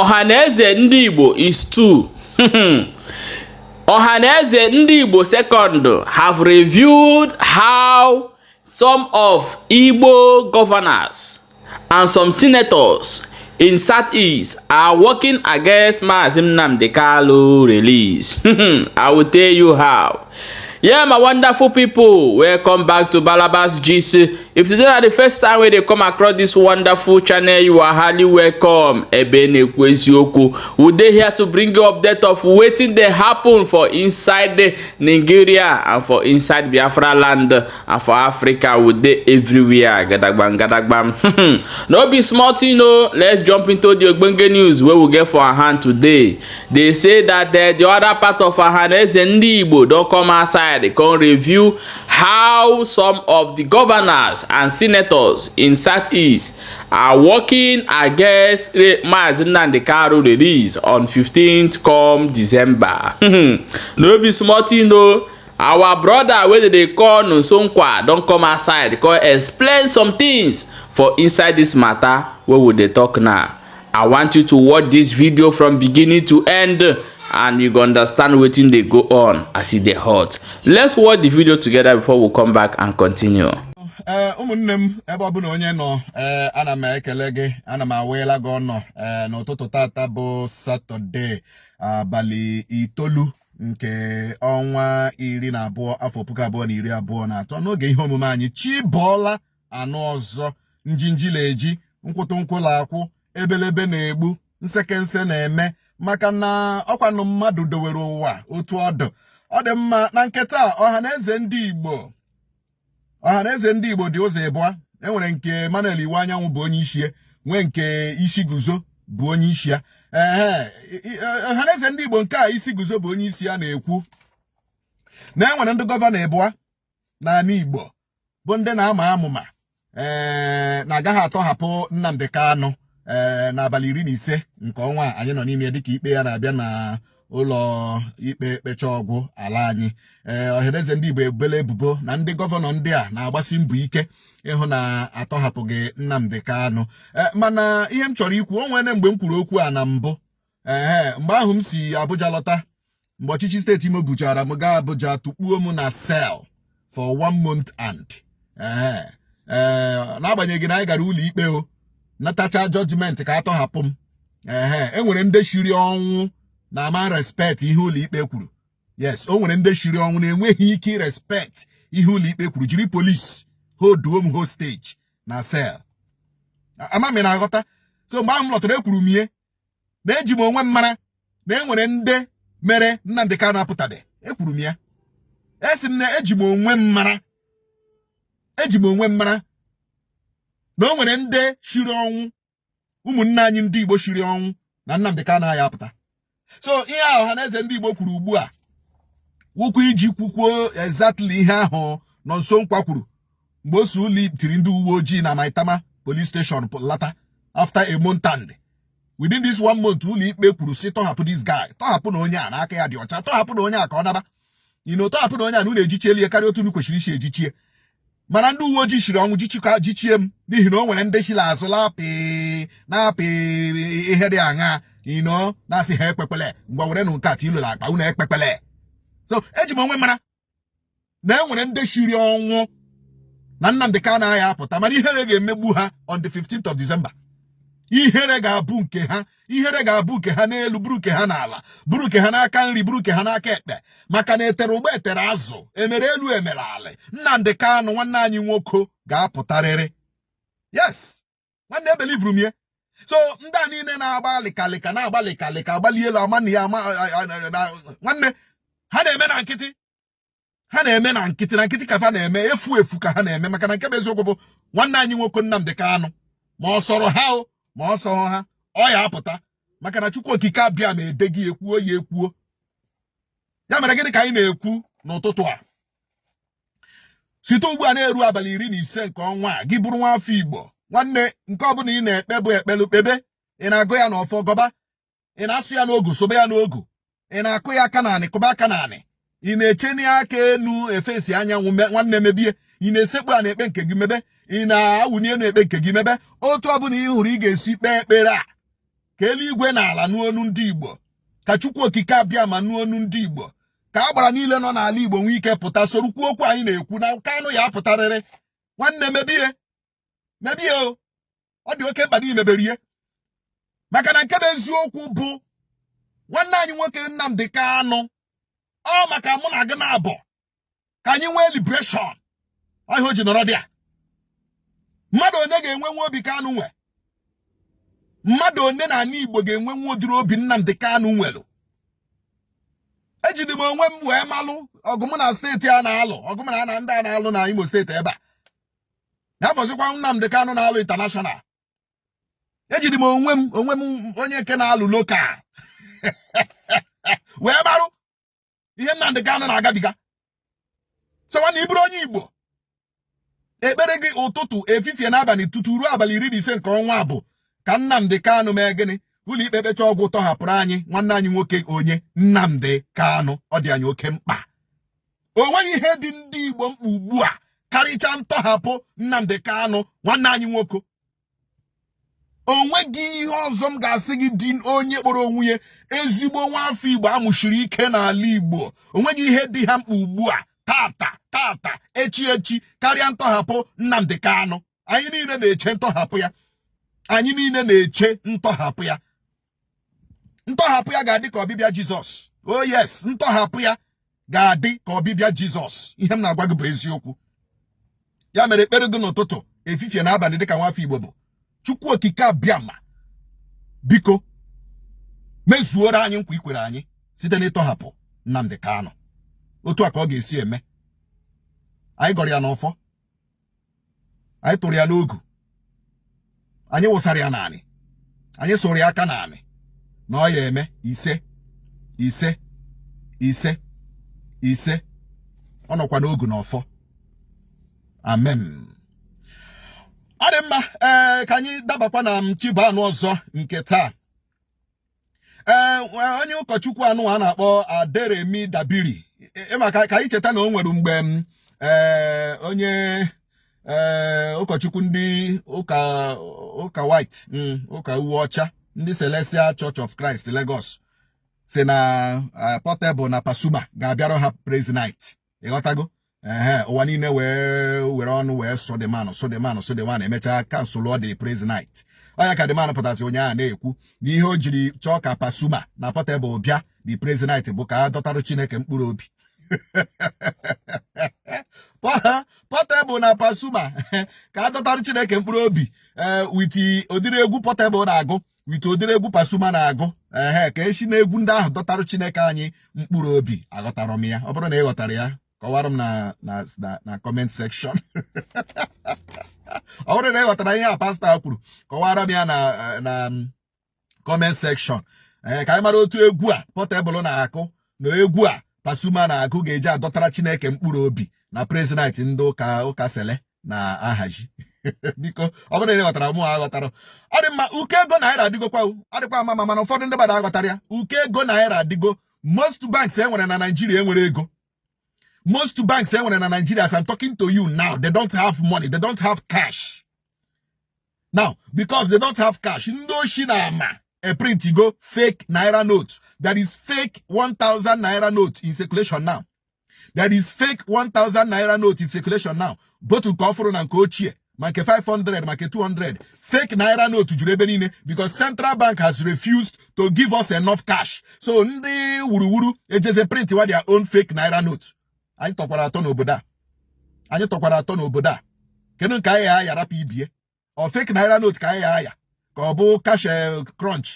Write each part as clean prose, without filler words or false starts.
Ohanaeze Ndigbo is two. Ohanaeze Ndigbo second have reviewed how some of Igbo governors and some senators in Southeast are working against Mazi Nnamdi Kanu release. I will tell you how. Yeah, my wonderful people, welcome back to Balabas GC. If today na the first time wey dey come across this wonderful channel, you are highly welcome. Ebe na-ekwu eziokwu. We dey here to bring you update of wetin dey happen for inside Nigeria and for inside Biafra land and for Africa. We dey everywhere. Gadagbam, gadagbam. No be small thing o. Let's jump into the ogbonge news wey we get for our hand today. They say that the other part of Ohanaeze Ndigbo don come outside come review how some of the governors and senators in Southeast are working against Mazi Nnamdi Kanu release on 15th come December. No be small thing o. Our brother wey dem dey call Nonso Nkwa don come outside come explain some things for inside this matter wey we dey talk now. I want you to watch this video from beginning to end and you go understand wetin dey go on as e dey hot. Let's watch the video together before we come back and continue. Ee, ụmụnne m, ebe ọbụla onye nọ, ee, ana m ekele gị, ana m awela gị ọnọ ee n'ụtụtụ tata bụ Satọde, abalị 9 nke ọnwa 12, afọ 2023, n'oge ihe omume anyị. Chi bọọla anụ ọzọ, njinji na-eji nkwụtụ nkwụla akwụ, ebelebe na-egbu, nsekense na-eme, maka na ọkwanụ mmadụ dowere ụwa otu ọdụ ọ dị mma. Na nketa ọha na eze ndị Igbo, ọha na eze ndị Igbo dị ụzọ ịbụọ. Enwere nke Emmanuel Iwuanyanwu bụ onye isi, nwee nke isi guzo bụ onye isi ya. Ehe, Ọhaneze Ndị Igbo nke a isi guzo bụ onye isi ya na-ekwu na enwere ndị gọvanọ ịbụọ n'ala Igbo bụ ndị na-ama amụma ee na-agaghị atọhapụ Nnamdi Kanu ee n'abalị 15 nke ọnwa a anyị nọ n'ime, dịka ikpe ya na-abịa na ụlọ ikpe kpecha ọgwụ ala anyị. Ee, Ọhaneze Ndị Igbo ebele ebubo na ndị gọvanọ ndị a na-agbasi mbọ ike ịhụ na atọhapụghị Nnamdi Kanu. Mana ihe m chọrọ ikwu, o nwere mgbe m kwuru okwu a na mbụ. Ee, mgbe ahụ m si Abuja lọta, mgbe ọchịchị steeti Imo buchara m gaa Abuja, tukpuo m na cell for one month and ee ee n'agbanyeghị na anyị gara ụlọ ikpe o natacha judgment ka atọhapụ m. Ehe, e nwere ndị shiri ọnwụ na ama respect ihe ụlọ ikpe kwuru. Yes, o nwere ndị shiri ọnwụ na-enweghị ike respect ihe ụlọ ikpe kwuru, jiri police holduo m hostage na cell. Ama m na-aghọta. So mgbe ahụ m lọtara, ekwuru m ihe na eji m onwe m mara na e nwere ndị mere Nnamdi Kanu apụtabe. Ekwuru m ya, esi m na eji m onwe m mara, eji m onwe m mara na o nwere ndị shiri ọnwụ, ụmụnne anyị ndị Igbo shiri ọnwụ na Nnamdi Kanu ya apụta. So ihe ahụ Ọhaneze Ndị Igbo kwuru ugbu a wụkwa iji kwukwuo exactly ihe ahụ Nonso Nkwa kwuru mgbe o si ụlọ tiri ndị uwe ojii na Maitama police station lata after a month, and within this one month ụlọ ikpe kwuru si tọhapụ this guy, tọhapụ na onye a n'aka ya dị ọcha, tọhapụ na onye a ka ọ naba ino, tọhapụ na onye a na unu ejichielie karịa otu unu kwesịrị isi ejichie. Mana ndị uwe ojii shiri ọnwụ jichikwa jichie m n'ihi na o nwere ndị shila azụ lapị na-apị ihe dị aṅa ino na-asị ha ekpekwele ngwa were nụ nke a ilola akpa unu ekpekwele. So eji m onwe mara na e nwere ndị shiri ọnwụ na Nnamdi Kanu ya apụta, mana ihere ga-emegbu ha on the 15th of December. Ihere ga-abụ nke ha, ihere ga-abụ nke ha n'elu, bụrụ nke ha n'ala, bụrụ nke ha n'aka nri, bụrụ nke ha n'aka ekpe, maka na etere ụgbọ etere azụ, emere elu emere ala. Nnamdi Kanu, nwanne anyị nwoke, ga-apụtarịrị. Yes, nwanne, ebelivuru m ya. So ndị a niile na-agba lịkalịka, na-agba lịkalịka, agbali elu ama na ya ama, nwanne, ha na-eme na nkịtị, ha na-eme na nkịtị, na nkịtị ka fa na-eme, efu efu ka ha na-eme, maka na nke bụ eziokwu bụ nwanne anyị nwoke Nnamdi Kanu, ma ọ sọrọ ha o ma ọ sọrọ ha, ọ ya apụta, maka na Chukwu Okike abịa ma ede gị ekwuo ya ekwuo. Ya mere, gịnị ka anyị na-ekwu n'ụtụtụ a? Site ugbu a na-eru abalị 15 nke ọnwa a, gị bụrụ nwa afọ Igbo, nwanne, nke ọbụla ị na-ekpe bụ ekpelu kpebe. Ị na-agụ ya n'ọfọ, gọba. Ị na-asụ ya n'ogu, sobe ya n'ogu. Ị na-akụ ya aka naanị, kụba aka naanị. Ị na-eche n'aka enu efesi anyanwụ, nwanne, mebie. Ị na-esekpu a na-ekpe nke gị, mebe. Ị na-awụni elu ekpe nke gị, mebe. Otu ọbụla ị hụrụ ị ga-esi kpee ekpere a. Ka eluigwe na ala nụ onu ndị Igbo, ka Chukwu Okike Abịama nụ onu ndị Igbo, ka agbara niile nọ n'ala Igbo nwee ike pụta sorokwu okwu anyị na-ekwu na Kanụ ya apụtarịrị. Nwanne, mebie mebie o, ọ dị oke mkpa na imebere ihe, maka na nke bụ eziokwu bụ, nwanne anyị nwoke Nnamdi Kanụ, ọ maka mụ na gị na-abọ ka anyị nwee liberation. Ọ ihe o ji nọrọ dị a. Mmadụ one ga-enwe nwa obi Kanụ nwe? Mmadụ one na ala Igbo ga-enwe nwa ụdịrị obi Nnamdi Kanụ nwere? Ejide m onwe m wee malụ ọgụ mụ na steeti a na-alụ, ọgụ mụ na ndị a na-alụ na Imo Steeti ebe a na-afọzikwa Nnamdi Kanụ na-alụ international. Ejide m onwe m onye nke na-alụ local wee marụ ihe Nnamdi Kanụ na-agabiga. So nwanne, ị bụrụ onye Igbo, ekpere gị ụtụtụ, efifie, n'abalị, tutu ruo abalị 15 nke ọnwa bụ ka Nnamdi Kanụ mee gịnị? Ụlọ ikpe kpecha ọgwụ, tọhapụrụ anyị nwanne anyị nwoke, onye Nnamdi Kanụ. Ọ dị anyị oke mkpa. O nweghị ihe dị ndị Igbo mkpa ugbu a karịchaa ntọhapụ Nnamdi Kanụ, nwanne anyị nwoke. O nweghị ihe ọzọ m ga-asị gị dị onye kpọrọ onwe ya ezigbo nwa afọ Igbo amụchiri ike n'ala Igbo. O nweghị ihe dị ha mkpa ugbu a, tata tata, echi echi, karịa ntọhapụ Nnamdi Kanụ. Anyị niile na-eche ntọhapụ ya. Anyị niile na-eche ntọhapụ ya. Ntọhapụ ya ga-adị ka ọbịbịa Jizọs. Oh yes, ntọhapụ ya ga-adị ka ọbịbịa Jizọs. Ihe m na-agwa gị bụ eziokwu. Ya mere, ekpere gị n'ụtụtụ, efifie na abalị dịka nwafọ Igbo bụ: Chukwu Okike Abịama, biko mezuoro anyị nkwa ikwere anyị site n'ịtọhapụ Nnamdi Kanụ. Otu a ka ọ ga-esi eme. Anyị gọrọ ya n'ọfọ, anyị tụrụ ya n'ogu, anyị wụsara ya naanị, anyị sụrụ ya aka naanị na ọ ya eme. Ise, ise, ise, ise. Ọ nọkwa n'ogu na ọfọ. Amen. Ọ dị mma. Ee, ka anyị dabakwa na chibu anụ ọzọ nke taa. Ee, onye ụkọchukwu anụ a na-akpọ Aderemi Dabiri, maka ka anyị cheta na o nwere mgbe m ee onye ee ụkọchukwu ndị ụka white, ụka uwe ọcha, ndị Celestial Church of Christ Lagos, si na Portable na Pasuma ga-abịara ha praise night. Ịghọtago? Ehe, ụwa niile wee were ọnụ wee sọ the man, sọ the man, sọ the man. Emechaa cancel the praise night. Ọ ya ka the man pụtasị ụnyaahụ na-ekwu na ihe o jiri chọọ ka Pasuma na Portable bịa the praise night bụ ka a dọtarụ Chineke mkpụrụ obi. Portable na Pasuma, ka a dọtarụ Chineke mkpụrụ obi, ee, with ụdịrị egwu Portable na-agụ, with ụdịrị egwu Pasuma na-agụ, ehe, ka esi n'egwu ndị ahụ dọtarụ Chineke anyị mkpụrụ obi. Aghọtara m ya. Ọ bụrụ na ị ghọtara ya, kọwara m na comment section. Ọ bụrụ na ị ghọtara ihe a pastọ kwuru, kọwara m ya na comment section, ee, ka anyị mara otu egwu a Portable na-akụ na egwu a Pasuma na-agụ ga-eji adọtara Chineke mkpụrụ obi na praise night ndị ụka Cele na ahazi. Biko, ọ bụrụ na ị ghọtara, mụ aghọtara. Ọ dị mma. Uke ego naira adịgokwa, ọ dịkwa ama, mana ụfọdụ ndị mmadụ aghọtara ya. Uke ego naira adịgo. Most banks enwere na Nigeria enwere ego. Most banks enwere na Nigeria, as I'm talking to you now, they don't have money. They don't have cash now. Because they don't have cash, ndị oshi na ama a print go fake naira note. There is fake 1000 naira note in circulation now. There is fake 1000 naira note in circulation now, both nke ọfụrụ na nke ochie, ma nke 500, ma nke 200. Fake naira note juru ebe niile because Central Bank has refused to give us enough cash. So ndị wuruwuru ejeze print wa their own fake naira note. Anyị tọkwara atọ n'obodo a. Anyị tọkwara atọ n'obodo a. Kedu nke anyị aya rapụ ibie? Ọ fake naira note ka anyị aya, ka ọ bụ cash crunch,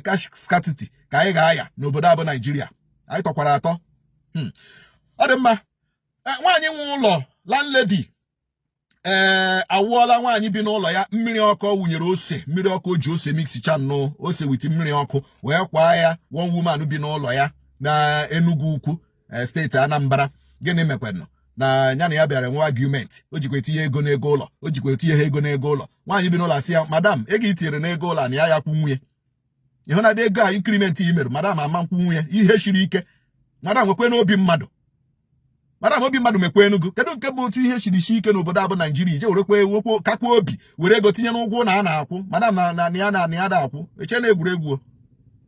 cash scarcity ka anyị ga-aya n'obodo a bụ Naijiria? Anyị tọkwara atọ. Ọ dị mma. Nwaanyị nwe ụlọ, landlady, ee, awụọla nwaanyị bi n'ụlọ ya mmiri ọkụ ọ wụnyere ose, mmiri ọkụ o ji ose mixicha nnọọ ose with mmiri ọkụ wee kwaa ya. One woman bi n'ụlọ ya na Enugu Ukwu, steeti Anambra. Gịnị mekwanụ na ya na ya bịara nwe argument? O jikwa etinye ego n'ego ụlọ, o jikwa etinye ha ego n'ego ụlọ. Nwaanyị bi n'ụlọ asị ya, "Madam, ego i tinyere n'ego ụlọ a na ya ya kwụ nwunye ịhụ na ego a increment i mere, madam, ama nkwụ nwunye." Ihe siri ike, madam, nwekwe n'obi mmadụ. Madam, obi mmadụ mekwa Enugu. Kedu nke bụ otu ihe siri shi ike n'obodo a bụ Naijiria, ije werekwa wekwo kakwa obi were ego tinye n'ụgwọ na a na-akwụ, madam, na ya na ya da-akwụ eche na egwuregwu.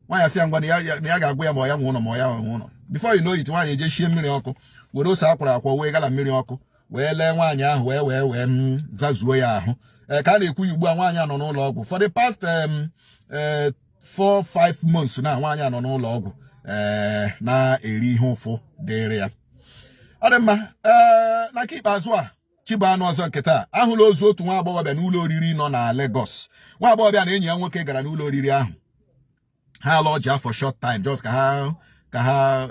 Nwaanyị asị ya ngwa, na ya ga-agwa ya ma ọ ya nwe ụlọ, ma ọ ya nwe ụlọ. Before you know it, nwaanyị eje shie mmiri ọkụ, were ose akwara akwọ, wee gala mmiri ọkụ, wee lee nwaanyị ahụ, wee m zazuo ya ahụ. Ee, ka a na-ekwu ya ugbu a, nwaanyị a nọ n'ụlọ ọgwụ for the past 4, 5 months na nwaanyị a nọ n'ụlọ ọgwụ, ee, na-eri ihe ụfụ dịrị ya. Ọ dị mma. Ee, na nke ikpeazụ a, Chibu anụ ọzọ nke taa, ahụla ozu otu nwa agbọghọbịa n'ụlọ oriri nọ na Lagos. Nwa agbọghọbịa na enyi ya nwoke gara n'ụlọ oriri ahụ. Ha lọji for short time, just ka ha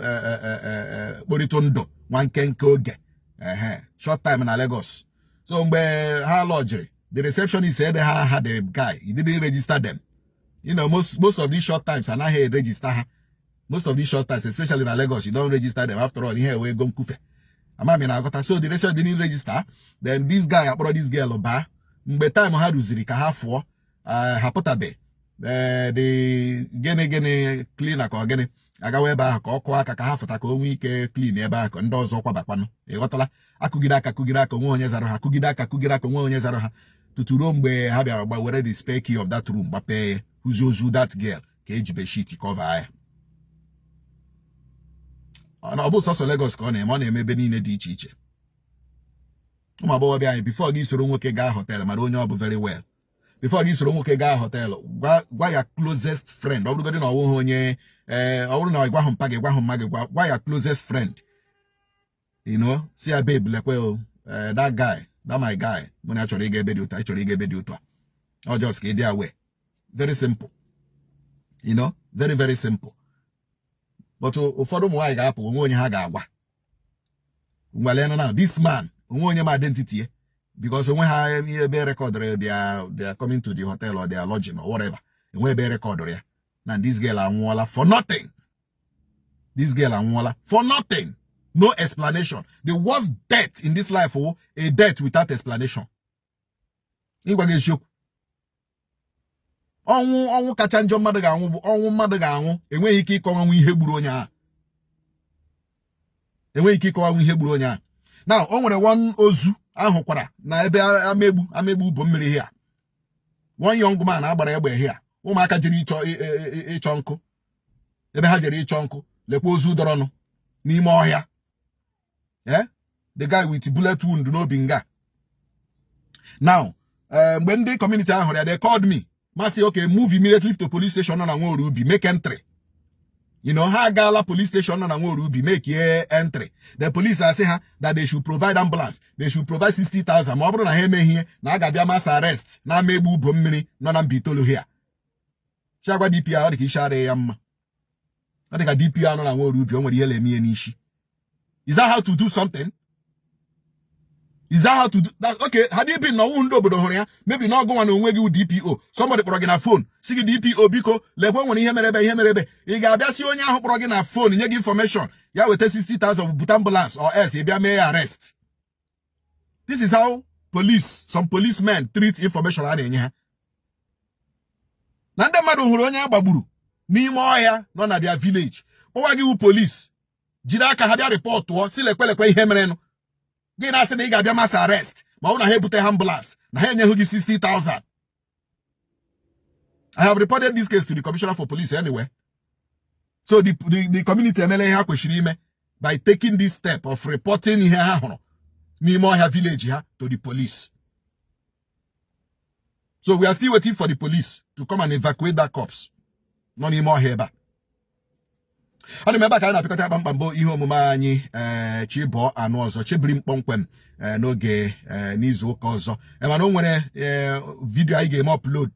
kporịtụ ndụ nwa nkenke oge, ehe, short time na Lagos. So mgbe ha lọjiri, the receptionist ede ha aha the guy. He didn't register them. Most of these short times, anaghị register ha. Most of these short times, especially na Lagos, you don't register them. After all, ihe ewe ego nkufe amami na agọta. So the receptionist didn't register. Then this guy akpọrọ this girl baa. Mgbe time ha ruziri ka ha fụọ, ha pụtabe. The gịnị gịnị cleaner ka ọ gịnị agawa ebe ahụ ka ọ kụọ aka ka ha fụta, ka o nwee ike clean ebe ahụ, ka ndị ọzọ kwabakwanụ. Ịghọtala? Akụgide aka, kụgide aka, onwe onye zara ha. Kụgide aka, kụgide aka, onwe onye zara ha, tutu ruo mgbe ha bịara gba were the spare key of that room, gbapee ya, hụzi ozu that girl ka eji bedsheet cover ya. Ọ bụ sọsọ Lagos ka ọ na-eme, ọ na-eme ebe niile dị iche iche. Ụmụ agbọghọbịa anyị, before gị soro nwoke gaa hotel, mara onye ọ bụ very well. Before gị soro nwoke gaa hotel, gwa ya closest friend. Ọ bụrụgodị na ọ bụghị onye, ee, ọ bụrụ na ọ gwahụ mpa gị, gwahụ mma gị, gwa ya closest friend, si ya, "Babe, lekwe o, that guy, that my guy, mụ na ya chọrọ ịga ebe dị otu a, chọrọ ịga ebe dị otu a." Ọ just ka ị dị aware. Very simple, very very simple. But ụfọdụ ụmụ nwaanyị ga-apụ, onwe onye ha ga-agwa. Ngwalenụ now, this man, onwe onye ma identity ya, because onwe ha ebe recordụrụ their coming to the hotel or their lodging or whatever. Enwe ebe recordụrụ ya na this girl anwụọla for nothing. This girl anwụọla for nothing, no explanation. The worst death in this life, oh, a death without explanation. Ịgwa gị eziokwu, ọnwụ kacha njọ mmadụ ga-anwụ bụ ọnwụ mmadụ ga-anwụ enweghị ike ịkọwanwu ihe gburu onye ahụ. Enweghị ike ịkọwanwu ihe gburu onye ahụ. Now, o nwere one ozu ahụkwara na ebe Amegbu bụ mmiri here. One young man agbara egbe here. Ụmụaka jere ịchọ nkụ. Ebe ha jere ịchọ nkụ, lekwa ozu dọrọnụ n'ime ọhịa. Eh, the guy with bullet wound n'obi nga. Now, mgbe ndị community ahụ hụrụ ya, they called me. Masị, "Okay, move immediately to police station nọ na Nworu Ubi, make entry." Ha agaala police station nọ na Nworu Ubi, make ye entry. The police asị ha that they should provide ambulance, they should provide 60,000. Ma ọ bụrụ na ha emeghị ihe, na a ga-abịa mass arrest na ama egbu ubo mmiri nọ na Mbaitolu here. Chiagwa DPO, ọ dị ka isi adịghị ya mma. Ọ dị ka DPO nọ na Nworu Ubi, o nwere ihe na-eme ihe n'isi. Is that how to do something? Is that how to do that? Okay, had it been na ọwụ ndị obodo hụrụ ya, maybe na ọgụnwa na onwe gị DPO, somebody kpọrọ gị na phone si gị, "DPO, biko, lekwe, nwere ihe mere ebe, ihe mere ebe," ị ga-abịa si onye ahụ kpọrọ gị na phone nye gị information ya weta 60,000, bute ambulance, or else ị bịa mee ya arrest? This is how police, some policemen treat information a na-enye ha na ndị mmadụ hụrụ onye a gbagburu n'ime ọhịa nọ na their village. Kpọwa gị wu police, jiri aka ha bịa reportụọ si lekwe, lekwe ihe merenụ. Gị na-asị na ị ga-abịa mass arrest ma ọ bụ na ha ebute ha ambulance, na ha enyeghị gị 60,000. I have reported this case to the commissioner for police anyway. So the community emele ihe ha kwesịrị ime by taking this step of reporting ihe ha hụrụ n'ime ọhịa village ha to the police. So we are still waiting for the police to come and evacuate that corpse nọ n'ime ọhịa ebe a. Ọ dị m ebe a ka anyị na-apịkọta kpamkpam bụ ihe omume anyị. Ee, chibụọ anụ ọzọ chebiri m kpọmkwem n'oge n'izu ụka ọzọ, mana o nwere video anyị ga-eme upload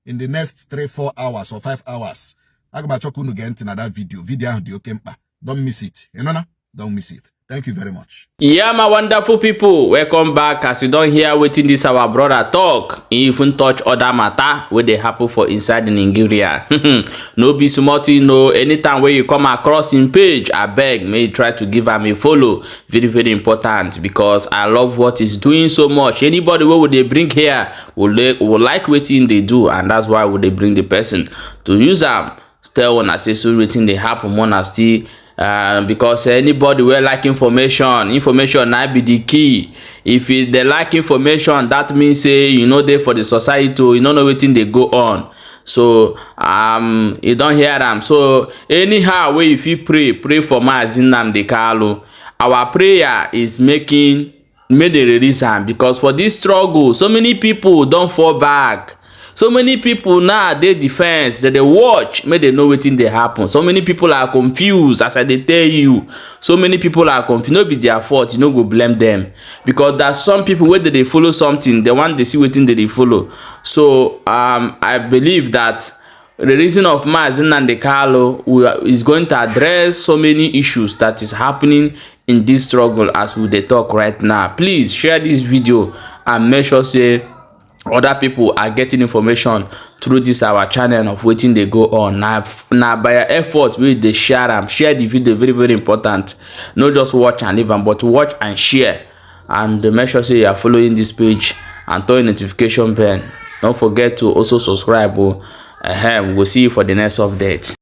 in the next 3 4 hours or 5 hours. Aga m achọ ka unu gee ntị na that video. Video ahụ dị oke mkpa. Don't miss it. Ị nọ na, don't miss it. Thank you very much. Yeah, my wonderful people, welcome back. As you don hear wetin this our brother talk, e even touch other matter wey dey happen for inside Nigeria. No be small thing o. Anytime wey you come across him page, abeg, make you try to give am a follow. Very very important, because I love what he's doing so much. Anybody wey we dey bring here will like wetin dey do, and that's why we dey bring the person to use am tell una say so wetin dey happen, una still Because anybody wey like information, information na be the key. If you dey like information, that mean say you no dey for the society o, you no know wetin dey go on. So you don hear am. So anyhow wey you fit pray, pray for Mazi Nnamdi Kanu. Our prayer is making make dem release am, because for this struggle, so many people don fall back. So many people now dey defence, dem dey watch make dem know wetin dey happen. So many people are confused. As I dey tell you, so many people are confused. No be their fault, you no go blame them, because there are some people wey dey dey follow something, they wan dey see wetin dey dey follow. So I believe that the releasing of Mazi Nnamdi Kanu is going to address so many issues that is happening in this struggle as we dey talk right now. Please share this video and make sure say other people are getting information through this our channel of wetin dey go on. Na by your effort wey dey share am. Share the video, very very important. No just watch and leave am, but watch and share, and make sure say you are following this page and turn notification bell. Don't forget to also subscribe o. We go see you for the next update.